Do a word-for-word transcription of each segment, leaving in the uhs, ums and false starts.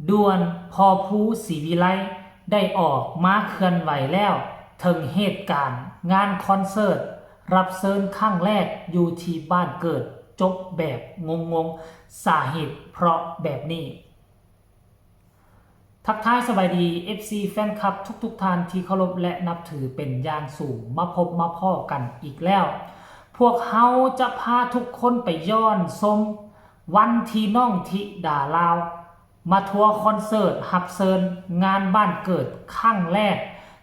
ด่วน พอ ภู ศรีวิไล ได้ออกมาเคลื่อนไหวแล้ว ถึงเหตุการณ์งานคอนเสิร์ตรับเชิญครั้งแรกอยู่ที่บ้านเกิด จบแบบงงๆ สาเหตุเพราะแบบนี้ ทักทายสบายดี เอฟซี แฟนคลับทุกๆท่านที่เคารพและนับถือเป็นอย่างสูง มาพบมาพ้อกันอีกแล้ว พวกเฮาจะพาทุกคนไปย้อนชมวันที่น้องธิดาลาว มาทัวร์คอนเสิร์ตรับเชิญงานบ้านเกิดครั้งแรก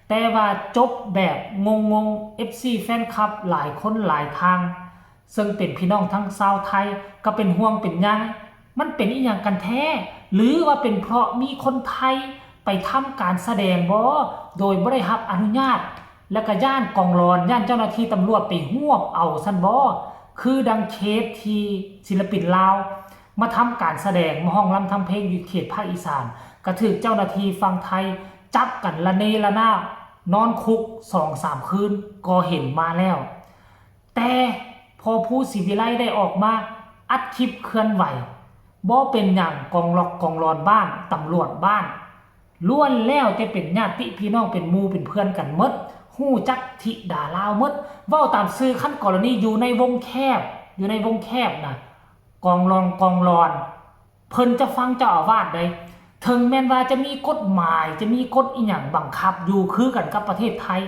แต่ว่าจบแบบงงๆ เอฟซี แฟนคลับหลายคนหลายทาง ซึ่งเป็นพี่น้องทั้งชาวไทยก็เป็นห่วงเป็นใย มันเป็นอีหยังกันแท้ หรือว่าเป็นเพราะมีคนไทยไปทำการแสดงบ่ โดยบ่ได้รับอนุญาต และก็ย้านกองหลอน ย้านเจ้าหน้าที่ตำรวจไปฮวบเอาซั้นบ่ คือดังเคสที่ศิลปินลาว มาทำการแสดง มาฮ้องรำทำเพลงอยู่เขตภาคอีสาน ก็ถูกเจ้าหน้าที่ฝั่งไทยจับกันระเนระนาด นอนคุกสองสามคืนก็เห็นมาแล้ว แต่ พอ ภู ศรีวิไล ได้ออกมาอัดคลิปเคลื่อนไหว บ่เป็นหยัง กองหลอกกองหลอนบ้าน ตำรวจบ้าน ล้วนแล้วแต่เป็นญาติพี่น้อง เป็นหมู่เป็นเพื่อนกันหมด ฮู้จักธิดาลาวหมด เว้าตามซื่อ คันกรณีอยู่ในวงแคบ อยู่ในวงแคบนะ กองหลองกองหลอน เพิ่นจะฟังเจ้าอาวาสใด ถึงแม้นว่าจะมีกฎหมาย จะมีกฎอีหยังบังคับอยู่คือกันกับประเทศไทย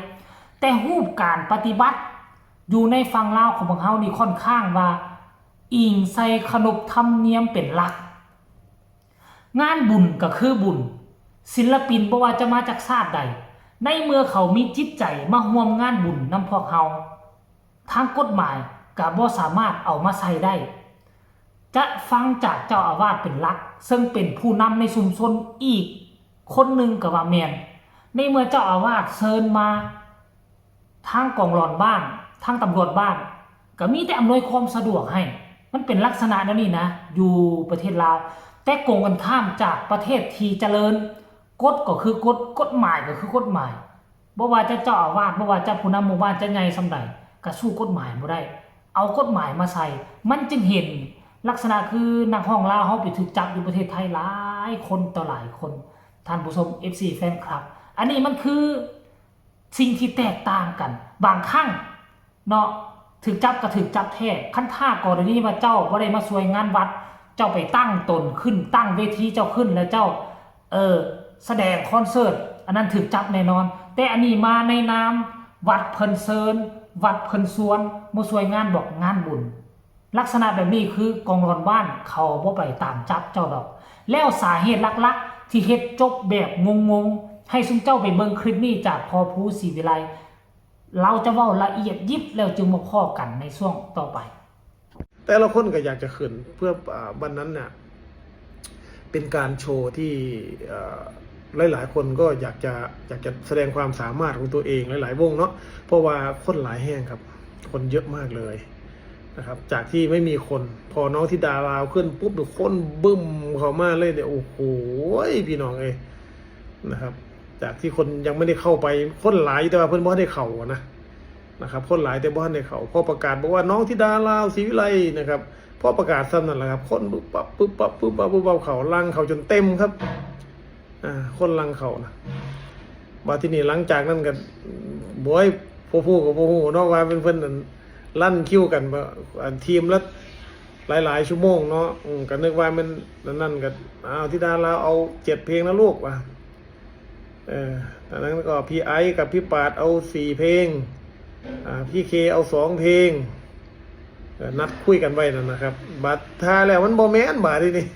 แต่รูปการปฏิบัติอยู่ในฝั่งลาวของพวกเฮานี่ค่อนข้างว่าอิงใส่ขนบธรรมเนียมเป็นหลัก งานบุญก็คือบุญ ศิลปินบ่ว่าจะมาจากชาติใด ในเมื่อเขามีจิตใจมาร่วมงานบุญนำพวกเฮา ทางกฎหมายก็บ่สามารถเอามาใส่ได้ จะฟังจากเจ้าอาวาสเป็นหลัก ซึ่งเป็นผู้นำในชุมชนอีกคนหนึ่งก็ว่าแม่น ในเมื่อเจ้าอาวาสเชิญมา ทางกองหลอนบ้าน ทางตำรวจบ้าน ก็มีแต่อำนวยความสะดวกให้ มันเป็นลักษณะแนวนี้นะ อยู่ประเทศลาว แต่กงกันข้ามจากประเทศที่เจริญ กฎก็คือกฎ กฎหมายก็คือกฎหมาย บ่ว่าจะเจ้าอาวาส บ่ว่าจะผู้นำหมู่บ้านจะใหญ่ส่ำใด ก็สู้กฎหมายบ่ได้ เอากฎหมายมาใส่ มันจึงเห็นลักษณะคือนักร้องลาวเฮาไปถูกจับอยู่ประเทศไทยหลายคนต่อหลายคน ท่านผู้ชม เอฟซี แฟนคลับ อันนี้มันคือสิ่งที่แตกต่างกัน บางครั้งเนาะ ถูกจับก็ถูกจับแท้ คันถ้ากรณีว่าเจ้าบ่ได้มาช่วยงานวัด เจ้าไปตั้งตนขึ้น ตั้งเวทีเจ้าขึ้นแล้วเจ้า เออ แสดงคอนเสิร์ต อันนั้นถูกจับแน่นอน แต่อันนี้มาในนามวัดเพิ่นเชิญ วัดเพิ่นชวน มาช่วยงานบอกงานบุญ ลักษณะแบบนี้คือกองหลอนบ้านเขาบ่ไปตามจับเจ้าดอก แล้วสาเหตุหลักๆ ที่เฮ็ดจบแบบงงๆ ให้ซุมเจ้าไปเบิ่งคลิปนี้จากพอ ภู ศรีวิไล เราจะเว้าละเอียดยิบแล้วจึงมาพ้อกันในช่วงต่อไป แต่ละคนก็อยากจะขึ้นเพื่ออ่าวันนั้นเนี่ยเป็นการโชว์ที่เอ่อหลายๆคนก็อยากจะอยากจะแสดงความสามารถของตัวเองหลายๆวงเนาะ เพราะว่าคนหลายแฮงครับ คนเยอะมากเลยนะครับ จากที่ไม่มีคน พอน้องธิดาลาวขึ้นปุ๊บเนี่ยคนบึ้มเข้ามาเลยเนี่ย โอ้โห พี่น้องเอ้ยนะครับ จากที่คนยังไม่ได้เข้าไป คนหลายแต่ว่าเพิ่นบ่ได้เข้านะนะครับ คนหลายแต่บ่ทันได้เข้า พอประกาศบอกว่าน้องธิดาลาวศรีวิไลนะครับ พอประกาศซ้ำนั่นแหละครับ คนปึ๊บปั๊บปึ๊บปั๊บปึ๊บปั๊บปึ๊บปั๊บเข้า ลังเข้าจนเต็มครับ อ่า คนลังเข้านะ บัดทีนี้หลังจากนั้นก็โอ้ย พวกผู้กับพวกผู้เนาะ ว่าเป็นเพิ่นนั่นลั่นคิวกันบ่ อันทีมละหลายๆชั่วโมงเนาะ อืม ก็นึกว่ามันนั่นนั่นก็ อ้าว ธิดาลาวเอาเจ็ดเพลงนะลูก ว่า เออ ตอนนั้นก็พี่ไอซ์กับพี่ปาดเอาสี่เพลง อ่า พี่เคเอาสองเพลง เออ นัดคุยกันไว้นั่นนะครับ บัดท้ายแล้วมันบ่แม่น บาดทีนี้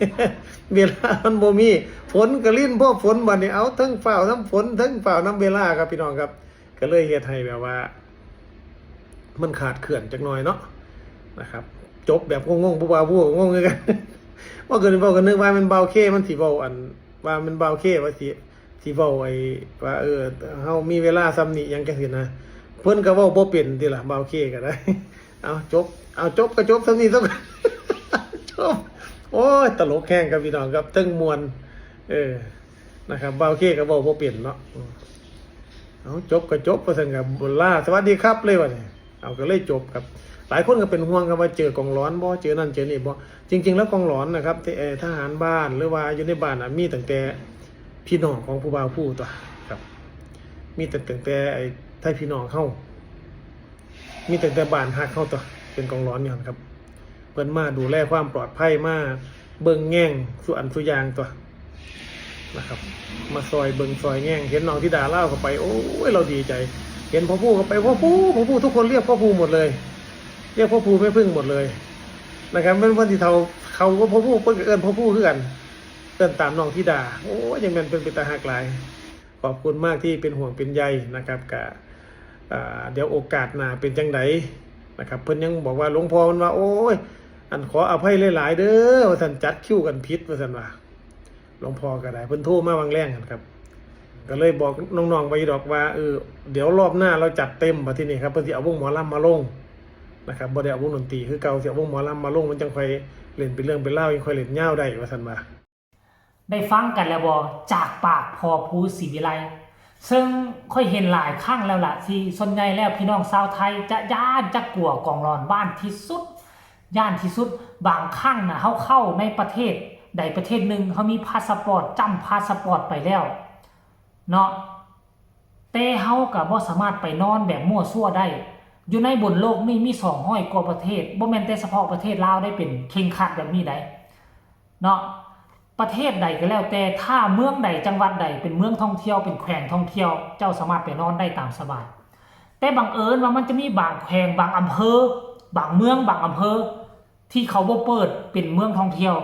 เวลามันบ่มี ฝนก็ลิ้นพวกฝน บัดนี้เอาทั้งฟ้าวทั้งฝนทั้งฟ้าวนำเวลาครับพี่น้องครับ ก็เลยเฮ็ดให้แบบว่า มันขาดเคลื่อนจักหน่อยเนาะนะครับ จบแบบงงๆ ผู้บ่าวผู้ก็งงคือกัน ว่าเกินเว้ากันนึกว่ามันบ่าวเคมันสิเว้าอัน ว่ามันบ่าวเคว่าสิสิเว้าไอ้ว่า เออ เฮามีเวลาส่ำนี้หยังจังซี่นะ เพิ่นก็เว้าบ่เป็นติล่ะ บ่าวเคก็ได้ เอาจบ เอาจบก็จบส่ำนี้ซะก่อน จบ โอ้ย ตลกแฮงครับพี่น้องครับ เทิงม่วน เออ นะครับ บ่าวเคก็เว้าบ่เป็นเนาะ อืม เอาจบก็จบว่าซั่นก็ลาสวัสดีครับเลยว่านี่ เอาก็เลยจบครับ หลายคนก็เป็นห่วงครับว่าเจอกองหลอนบ่ เจอนั่นเจอนี่บ่ จริงๆ แล้วกองหลอนนะครับที่เอ่อทหารบ้านหรือว่าอยู่ในบ้านน่ะมีตั้งแต่พี่น้องของผู้บ่าวผู้ตัวครับ มีแต่ตั้งแต่ไอ้ไทยพี่น้องเฮา มีตั้งแต่บ้านฮักเฮาตัว เป็นกองหลอนอยู่หั่นครับ เพิ่นมาดูแลความปลอดภัย มาเบิ่งแยงสู่อันสู่อย่างตัวนะครับ มาซอยเบิ่งซอยแยง เห็นน้องธิดาลาวเข้าไป โอ้ย เราดีใจ เห็นพ่อผู้เข้าไป พ่อผู้ พ่อผู้ ทุกคนเรียกพ่อผู้หมดเลย เรียกพ่อผู้แม่ผึ้งหมดเลยนะครับ แม่นเพิ่นสิเฒ่า เขาก็พ่อผู้ เพิ่นก็เอิ้นพ่อผู้คือกัน เอิ้นตามน้องธิดา โอ้ย ยังแม่นเพิ่นเป็นตาฮักหลาย ขอบคุณมากที่เป็นห่วงเป็นใยนะครับ กะ อ่า เดี๋ยวโอกาสหน้าเป็นจังใดนะครับ เพิ่นยังบอกว่า หลวงพ่อเพิ่นว่า โอ้ย อันขออภัยหลายๆ เด้อ ว่าซั่น จัดคิวกันผิด ว่าซั่นว่า หลวงพ่อก็ได้ เพิ่นโทรมาบางแรงหั่นครับ ก็เลยบอกน้องๆ ไว้ดอกว่า เออ เดี๋ยวรอบหน้าเราจัดเต็ม บัดทีนี้ครับ เพิ่นสิเอาวงหมอลำมาลงนะครับ บ่ได้เอาวงดนตรีคือเก่า สิเอาวงหมอลำมาลง มันจั่งค่อยเล่นเป็นเรื่องเป็นราว จั่งค่อยเล่นยาวได้ ว่าซั่นว่า ได้ฟังกันแล้วบ่ จากปากพ่อผู้ศรีวิไล ซึ่งข้อยเห็นหลายครั้งแล้วล่ะ ที่ส่วนใหญ่แล้วพี่น้องชาวไทยจะย้านจะกลัวกองหลอนบ้านที่สุด ย้านที่สุด บางครั้งน่ะ เฮาเข้าในประเทศใดประเทศหนึ่ง เฮามีพาสปอร์ต จ้ำพาสปอร์ตไปแล้วเนาะ แต่เฮาก็บ่สามารถไปนอนแบบมั่วซั่วได้ อยู่ในบนโลกนี้มีสองร้อยกว่าประเทศ บ่แม่นแต่เฉพาะประเทศลาวได้เป็นเคร่งครัดแบบนี้ได้เนาะ ประเทศใดก็แล้วแต่ ถ้าเมืองใดจังหวัดใดเป็นเมืองท่องเที่ยว เป็นแขวงท่องเที่ยว เจ้าสามารถไปนอนได้ตามสบาย แต่บังเอิญว่ามันจะมีบางแขวง บางอำเภอ บางเมือง บางอำเภอ ที่เขาบ่เปิดเป็นเมืองท่องเที่ยว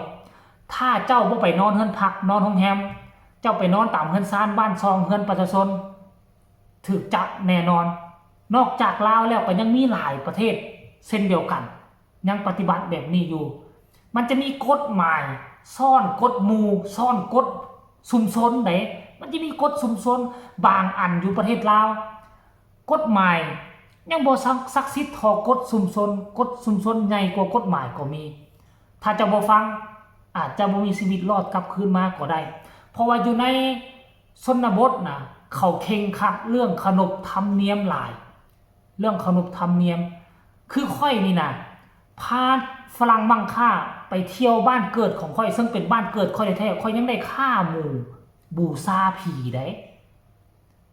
ถ้าเจ้าบ่ไปนอนเฮือนพัก นอนโรงแรม เจ้าไปนอนตามเฮือนซาน บ้านซอง เฮือนประชาชน ถืกจับแน่นอน นอกจากลาวแล้วก็ยังมีหลายประเทศเช่นเดียวกัน ยังปฏิบัติแบบนี้อยู่ มันจะมีกฎหมายซ่อนกฎหมู่ ซ่อนกฎชุมชนเด้ มันจะมีกฎชุมชนบางอันอยู่ประเทศลาว กฎหมายยังบ่ศักดิ์สิทธิ์เท่ากฎชุมชน กฎชุมชนใหญ่กว่ากฎหมายก็มี ถ้าเจ้าบ่ฟัง อาจจะบ่มีชีวิตรอดกลับคืนมาก็ได้ เพราะว่าอยู่ในชนบทน่ะ เขาเคร่งครัดเรื่องขนบธรรมเนียมหลาย เรื่องขนบธรรมเนียม คือข้อยนี่น่ะ พาฝรั่งมังค่าไปเที่ยวบ้านเกิดของข้อย ซึ่งเป็นบ้านเกิดข้อยแท้ๆ ข้อยยังได้ฆ่าหมูบูชาผีได้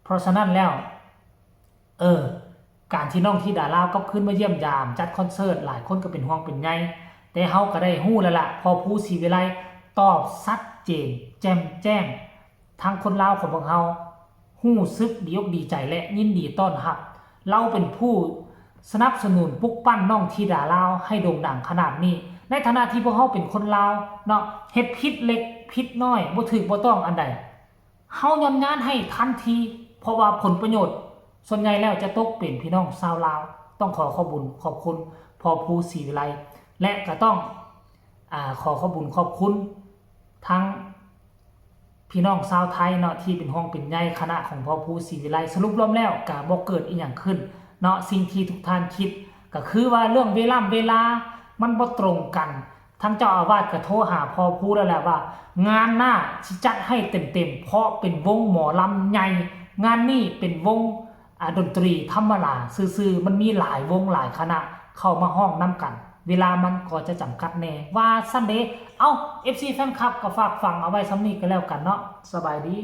เพราะฉะนั้นแล้ว เออ การที่น้องธิดาลาวกลับคืนมาเยี่ยมยาม จัดคอนเสิร์ต หลายคนก็เป็นห่วงเป็นใย แต่เฮาก็ได้ฮู้แล้วล่ะ พ่อผู้ศรีวิไลตอบชัดเจน แจ่มแจ้ง ทางคนลาวของพวกเฮาฮู้สึกดีอกดีใจและยินดีต้อนรับ ลาวเป็นผู้สนับสนุนปลุกปั้นน้องธิดาลาวให้โด่งดังขนาดนี้ ในฐานะที่พวกเฮาเป็นคนลาวเนาะ เฮ็ดผิดเล็กผิดน้อย บ่ถูกบ่ต้องอันใด เฮาย่อมยานให้ทันที เพราะว่าผลประโยชน์ส่วนใหญ่แล้วจะตกเป็นพี่น้องชาวลาว ต้องขอขอบบุญขอบคุณพ่อผู้ศรีวิไล และก็ต้อง อ่า ขอขอบบุญขอบคุณทั้งพี่น้องชาวไทยเนาะ ที่เป็นห่วงเป็นใยคณะของพ่อผู้ศรีวิไล สรุปรวมแล้วก็บ่เกิดอีหยังขึ้นเนาะ สิ่งที่ทุกท่านคิดก็คือว่าเรื่องเวลา เวลามันบ่ตรงกัน ทางเจ้าอาวาสก็โทรหาพ่อผู้แล้วแหละว่า งานหน้าสิจัดให้เต็มๆ เพราะเป็นวงหมอลำใหญ่ งานนี้เป็นวง อ่า ดนตรีธรรมดาซื่อๆ มันมีหลายวงหลายคณะเข้ามาฮ้องนำกัน เวลามันก็จะจำกัดแน่ ว่าซั่นเด้ เอ้า เอฟซี แฟนคลับก็ฝากฟังเอาไว้ส่ำนี้ก็แล้วกันเนาะ สบายดี